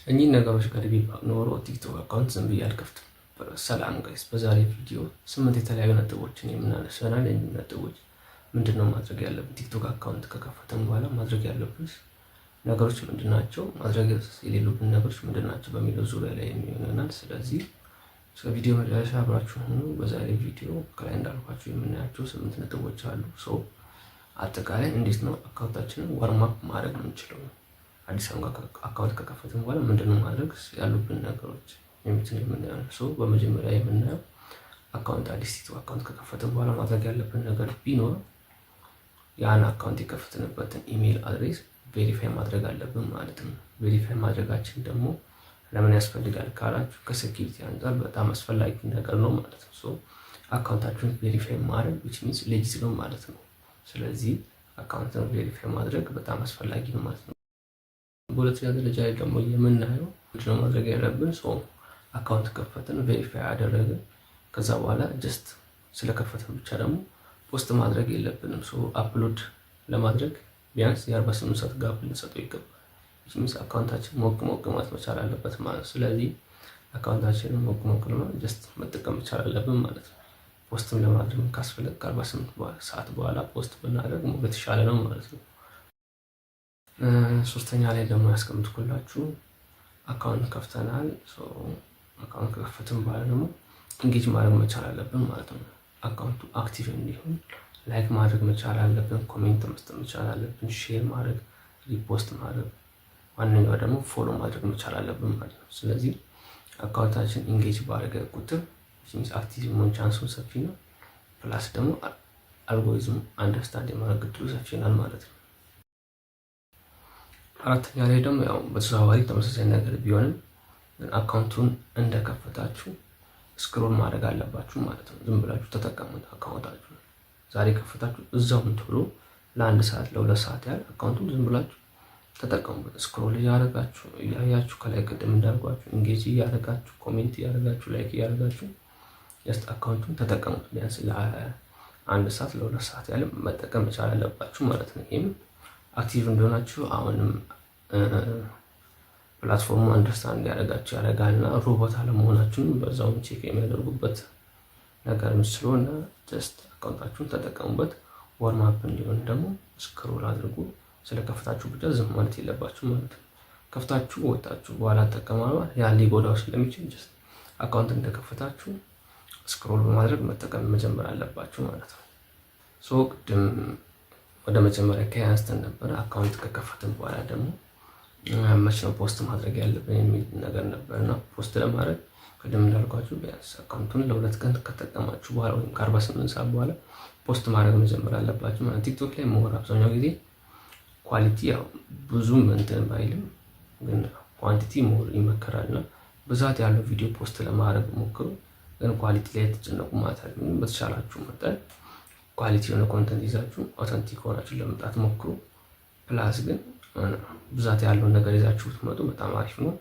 እኚህን ነገሮች ቀድሜ ባውቅ ኖሮ ቲክቶክ account ዝም ብዬ አልከፍትም። ሰላም guys፣ በዛሬ ቪዲዮ ስምንት የተለያዩ ነጥቦችን የምናነሳ ይሆናል። እኚህ ነጥቦች ምንድን ነው ማድረግ ያለብን? ቲክቶክ account ከከፈትን በኋላ ማድረግ ያለብን ነገሮች ምንድን ናቸው? ማድረግ የሌሉብን ነገሮች ምንድን ናቸው? በሚለው ዙሪያ ላይ የሚሆን ይሆናል። ስለዚህ እስከ ቪዲዮ መጨረሻ አብራችሁ ሁኑ። በዛሬ ቪዲዮ ከላይ እንዳልኳችሁ የምናያቸው ስምንት ነጥቦች አሉ። So አጠቃላይ እንዴት ነው account ኣችንን warm up ማድረግ የምንችለው፣ አዲስ account ከከፈትን በኋላ ምንድነው ማድረግ ያሉብን ነገሮች የሚሉትን የምናየው ነው። So በመጀመሪያ የምናየው account አዲስ ቲክቶክ account ከከፈትን በኋላ ማድረግ ያለብን ነገር ቢኖር ያን account የከፈትንበትን email address verify ማድረግ አለብን ማለት ነው። Verify ማድረጋችን ደግሞ ለምን ያስፈልጋል ካላችሁ ከ security አንጻር በጣም አስፈላጊ ነገር ነው ማለት ነው። So account ኣችሁን verify ማድረግ which means legit ነው ማለት ነው። ስለዚህ account ን verify ማድረግ በጣም አስፈላጊ ነው ማለት ነው። በሁለተኛ ደረጃ ላይ ደግሞ የምናየው ምንድነው ማድረግ ያለብን? So account ከፈትን፣ verify አደረግን። ከዛ በኋላ just ስለከፈትን ብቻ ደግሞ post ማድረግ የለብንም። So upload ለማድረግ ቢያንስ የ48 ሰዓት gap ልንሰጠው ይገባል። Means account ኣችን ሞቅ ሞቅ ማለት መቻል አለበት ማለት ነው። ስለዚህ account ኣችንን ሞቅ ሞቅ ለማለት just መጠቀም መቻል አለብን ማለት ነው። Post ም ለማድረግ ካስፈለገ ከ48 ሰዓት በኋላ post ብናደርግ የተሻለ ነው ማለት ነው። ሶስተኛ ላይ ደግሞ ያስቀምጥኩላችሁ account ከፍተናል። Account ከከፈትን በኋላ ደግሞ engage ማድረግ መቻል አለብን ማለት ነው። Account ኡ active እንዲሆን like ማድረግ መቻል አለብን፣ comment መስጠት መቻል አለብን፣ share ማድረግ፣ repost ማድረግ፣ ዋነኛው ደግሞ follow ማድረግ መቻል አለብን ማለት ነው። ስለዚህ account ኣችን engage ባደረገ ቁጥር active መሆን chance ኡ ሰፊ ነው። Plus ደግሞ algorithm understand የማድረግ እድሉ ሰፊ ይሆናል ማለት ነው። አራተኛ ላይ ደግሞ ያው በተዘዋዋሪ ተመሳሳይ ነገር ቢሆንም account ኡን እንደከፈታችሁ scroll ማድረግ አለባችሁ ማለት ነው። ዝም ብላችሁ ተጠቀሙት። Account ኣችሁ ዛሬ ከፈታችሁ እዛውም ቶሎ ለአንድ ሰዓት ለ2 ሰዓት ያህል account ኡን ዝም ብላችሁ ተጠቀሙበት። Scroll እያደረጋችሁ እያያችሁ ከላይ ቅድም እንዳልኳችሁ engage እያደረጋችሁ፣ comment እያደረጋችሁ፣ like እያደረጋችሁ just account ኡን ተጠቀሙት። ቢያንስ ለአንድ ሰዓት ለ2 ሰዓት ያህል መጠቀም መቻል አለባችሁ ማለት ነው። ይህም active እንደሆናችሁ አሁንም platform ኡ understand ያደርጋችሁ ያደርጋል እና ሮቦት አለመሆናችሁን በዛውም check የሚያደርጉበት ነገርም ስለሆነ just account ኣችሁን ተጠቀሙበት። Warm up እንዲሆን ደግሞ scroll አድርጉ። ስለከፍታችሁ ብቻ ዝም ማለት የለባችሁ ማለት ነው። ከፍታችሁ ወጣችሁ በኋላ ተጠቀማሉ ያ ሊጎዳው ስለሚችል just account እንደከፈታችሁ scroll በማድረግ መጠቀም መጀመር አለባችሁ ማለት ነው። So ቅድም ወደ መጀመሪያ ከያንስተን ነበረ። Account ከከፈትን በኋላ ደግሞ መች ነው post ማድረግ ያለብን የሚል ነገር ነበር እና post ለማድረግ ቅድም እንዳልኳችሁ ቢያንስ account ኡን ለ2 ቀን ከተጠቀማችሁ በኋላ ወይም ከ48 ሰዓት በኋላ post ማድረግ መጀመር አለባችሁ ማለት። ቲክቶክ ላይ more አብዛኛው ጊዜ quality ያው ብዙም እንትን ባይልም ግን quantity more ይመከራል እና ብዛት ያለው ቪዲዮ post ለማድረግ ሞክሩ። ግን quality ላይ የተጨነቁ ማለት አይደለም። በተሻላችሁ መጠን quality የሆነ content ይዛችሁ authentic ሆናችሁ ለመምጣት ሞክሩ። Plus ግን ብዛት ያለውን ነገር ይዛችሁ ብትመጡ በጣም አሪፍ ነው።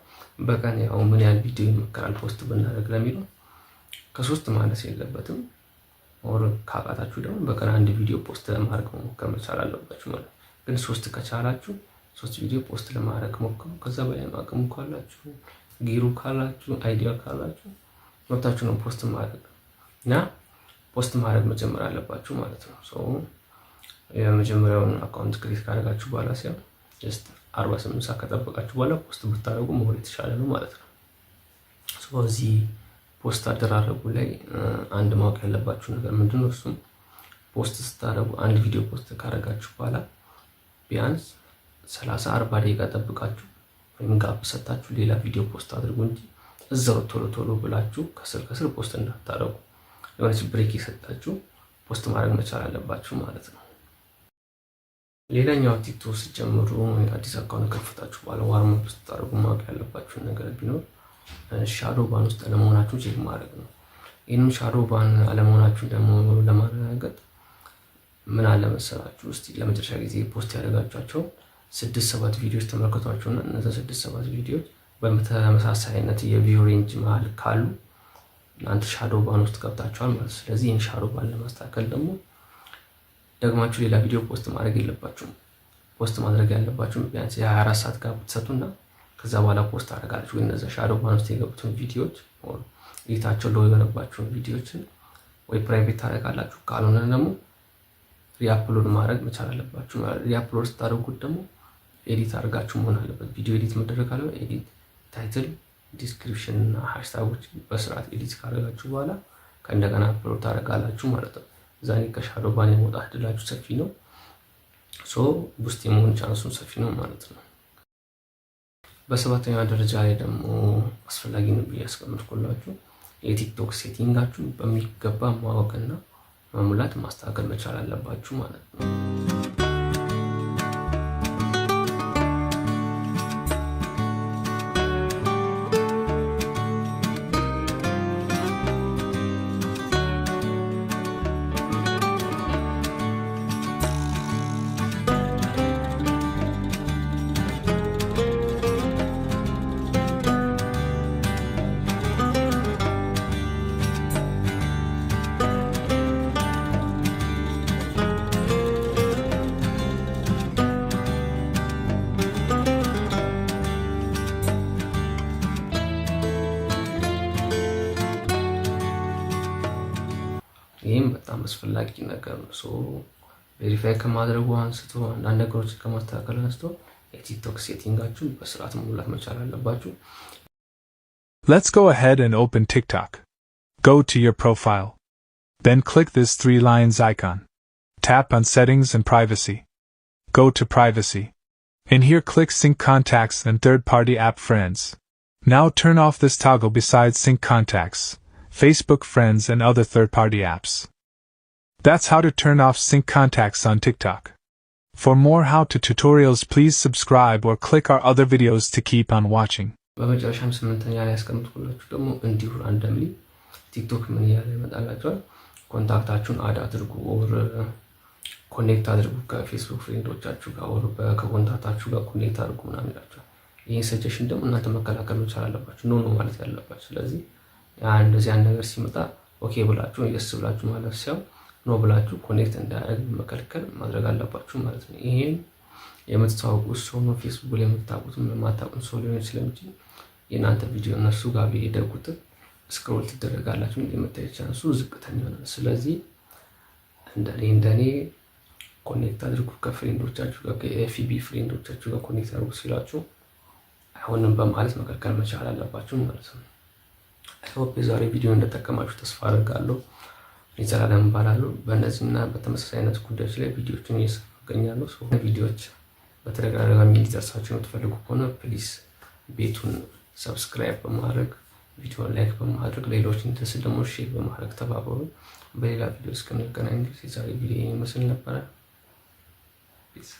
በቀን ያው ምን ያህል ቪዲዮ ይመከራል post ብናደርግ ለሚለው ከሶስት ማነስ የለበትም። Or ካቃታችሁ ደግሞ በቀን አንድ ቪዲዮ post ለማድረግ መሞከር መቻል አለባችሁ ማለት ነው። ግን ሶስት ከቻላችሁ ሶስት ቪዲዮ post ለማድረግ ሞክሩ። ከዛ በላይ አቅሙ ካላችሁ፣ ጊሩ ካላችሁ፣ idea ካላችሁ መብታችሁ ነው post ማድረግ እና post ማድረግ መጀመር አለባችሁ ማለት ነው። So የመጀመሪያውን account create ካደረጋችሁ በኋላ ሲሆን just 48 ሰዓት ከጠበቃችሁ በኋላ post ብታደርጉ መሆን የተሻለ ነው ማለት ነው። እዚህ post አደራረጉ ላይ አንድ ማወቅ ያለባችሁ ነገር ምንድን ነው? እሱም post ስታደርጉ አንድ ቪዲዮ post ካደረጋችሁ በኋላ ቢያንስ 30 40 ደቂቃ ጠብቃችሁ ወይም gap ሰጥታችሁ ሌላ ቪዲዮ post አድርጉ እንጂ እዛው ቶሎ ቶሎ ብላችሁ ከስር ከስር post እንዳታደርጉ። የሆነች break የሰጣችሁ post ማድረግ መቻል አለባችሁ ማለት ነው። ሌላኛው ቲክቶክ ስትጀምሩ አዲስ account ከፍታችሁ በኋላ warm up ስታደርጉ ማወቅ ያለባችሁን ነገር ቢኖር shadow ban ውስጥ አለመሆናችሁን check ማድረግ ነው። ይህንም shadow ban አለመሆናችሁን ደግሞ ለማረጋገጥ ምን አለ መሰላችሁ፣ እስቲ ለመጨረሻ ጊዜ post ያደረጋችኋቸው ስድስት ሰባት ቪዲዮዎች ተመልከቷቸውና እነዛ ስድስት ሰባት ቪዲዮዎች በተመሳሳይነት የ view range መሀል ካሉ እናንተ shadow ban ውስጥ ገብታችኋል ማለት ነው። ስለዚህ ይህን shadow ban ለማስተካከል ደግሞ ደግማችሁ ሌላ ቪዲዮ post ማድረግ የለባችሁም። Post ማድረግ ያለባችሁ ቢያንስ የ24 ሰዓት gap ትሰጡና ከዛ በኋላ post ታደርጋላችሁ። ወይ እነዛ shadow ban ውስጥ የገቡትን ቪዲዮዎች፣ እይታቸው low የሆነባቸውን ቪዲዮዎችን ወይ private ታደርጋላችሁ፣ ካልሆነ ደግሞ reupload ማድረግ መቻል አለባችሁ። Reupload ስታደርጉት ደግሞ edit አድርጋችሁ መሆን አለበት። ቪዲዮ edit መደረግ አለ። Edit፣ title፣ description እና hashtag ኦች በስርዓት edit ካደረጋችሁ በኋላ ከእንደገና upload ታደርጋላችሁ ማለት ነው። እዛኔ ከ shadow ban የመውጣት እድላችሁ ሰፊ ነው። So boost የመሆን chance ኡን ሰፊ ነው ማለት ነው። በሰባተኛ ደረጃ ላይ ደግሞ አስፈላጊ ነው ብዬ ያስቀምጥኩላችሁ የቲክቶክ setting ኣችሁን በሚገባ ማወቅና መሙላት ማስተካከል መቻል አለባችሁ ማለት ነው። ይህም በጣም አስፈላጊ ነገር ነው። So verify ከማድረጉ አንስቶ፣ አንዳንድ ነገሮችን ከማስተካከል አንስቶ የቲክቶክ setting ኣችሁን በስርዓት መሙላት መቻል አለባችሁ። Let's go ahead and open TikTok. Go to your profile. Then click this three lines icon. Tap on Settings and Privacy. Go to Privacy. In here, click Sync Contacts and Third Party App Friends. Now turn off this toggle beside Sync Contacts, Facebook Friends, and other third party apps. That's how to turn off Sync Contacts on TikTok. For more how to tutorials, please subscribe or click our other videos to keep on watching. በመጨረሻም ስምንተኛ ላይ ያስቀምጥኩላችሁ ደግሞ እንዲሁ randomly ቲክቶክ ምን እያለ ይመጣላችኋል? Contact ኣችሁን add አድርጉ or connect አድርጉ ከፌስቡክ friend ኦቻችሁ ጋር or ከ contact ኣችሁ ጋር connect አድርጉ ምናምን ይላችኋል። ይህን suggestion ደግሞ እናንተ መከላከል መቻል አለባችሁ፣ no no ማለት ያለባችሁ። ስለዚህ እንደዚህ ያን ነገር ሲመጣ okay ብላችሁ፣ yes ብላችሁ ማለት ሳይሆን no ብላችሁ connect እንዳያደርግ መከልከል ማድረግ አለባችሁ ማለት ነው። ይሄን የምትታወቁት ሰው ነው፣ ፌስቡክ ላይ የምታውቁት የማታውቁት ሰው ሊሆን ስለሚችል የእናንተ ቪዲዮ እነሱ ጋር በሄደ ቁጥር scroll ትደረጋላችሁ፣ የመታየት chance ኡ ዝቅተኛ ይሆናል። ስለዚህ እንደኔ connect አድርጉ ከ friend ኦቻችሁ ጋር፣ ከ FB friend ኦቻችሁ ጋር connect አድርጉ ሲላችሁ አይሆንም በማለት መከልከል መቻል አለባችሁ ማለት ነው። I hope የዛሬ ቪዲዮ እንደጠቀማችሁ ተስፋ አደርጋለሁ። እኔ ዘላለም እባላለሁ። በእነዚህና በተመሳሳይ አይነት ጉዳዮች ላይ ቪዲዮችን እየሰራሁ እገኛለሁ። ቪዲዮዎች በተደጋጋሚ እንዲደርሳችሁ የምትፈልጉ ከሆነ please ቤቱን subscribe በማድረግ፣ ቪዲዮን like በማድረግ፣ ሌሎች እንዲደርስ ደግሞ share በማድረግ ተባበሩ። በሌላ ቪዲዮ እስክንገናኝ ድረስ የዛሬ ቪዲዮ ይመስል ነበረ። Peace.